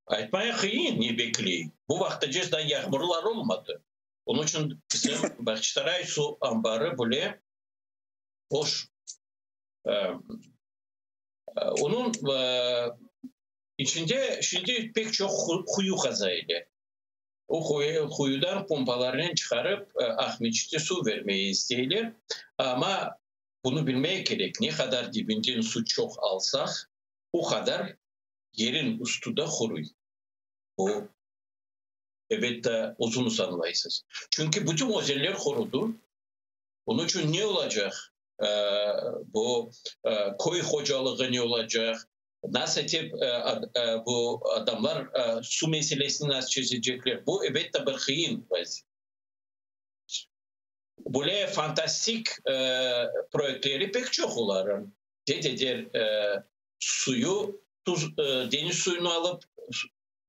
Aytmaya qıyın, ne bekley. Bu vaqtace daa yağmurlar olmadı. Onıñ içün bizim Bağçasaray suv anbarı bile boş. Onıñ içinde şimdi pek çoq quyu qaza edi. O quyudan pompalarnen çıqarıp Aqmescitke suv vermege isteyler. Amma bunı bilmege kerek, ne qadar dibinden suv çoq alsaq, o qadar yerin üstü de quruy. Bu, elbette, özüñiz añlaysız. Çünki bütün özenler qurudı. Onıñ içün ne olacaq? Bu köy hocalığı ne olacaq? Nasıl etip bu adamlar suv meselesini nasıl çezecekler? Bu, elbette, bir qıyın vaziyet. Böyle fantastik proyektleri pek çoq olarnıñ. Tez-tez suyu, tuz, deñiz suyunı alıp,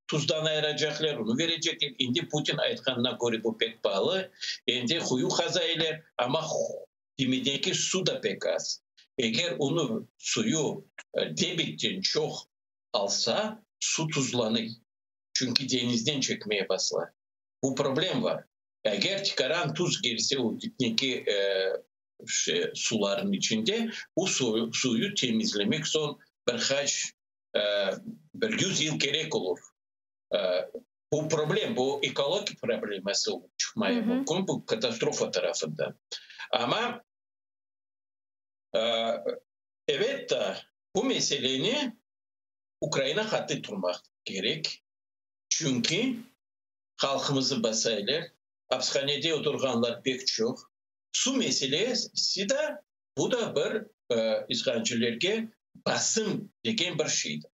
tuzdan ayıracaqlar, onı verecekler. Endi Putin aytqanına köre, bu pek paalı. Endi quyu qazaylar, amma gemideki su da pek az. Eger onı suyu debitten çoq alsa, su tuzlanıy. Çünki deñizden çekmeye başlay. Bu problem bar. Eger tikaran tuz kelse o dipneki sularnıñ içinde, o suyu temizlemek soñ bir qaç, bir 100 yıl kerek olur. Bu problem, bu ekologik probleması olıp çıqmaya mümkün, bu katastrofa tarafından. Amma, evet, bu meseleni Ukraina qattı turmaq kerek, çünki halqımızı basaylar, apishanede oturğanlar pek çoq. Suv meselesi da, bu da bir işğalcilerge basım degen bir şeydir.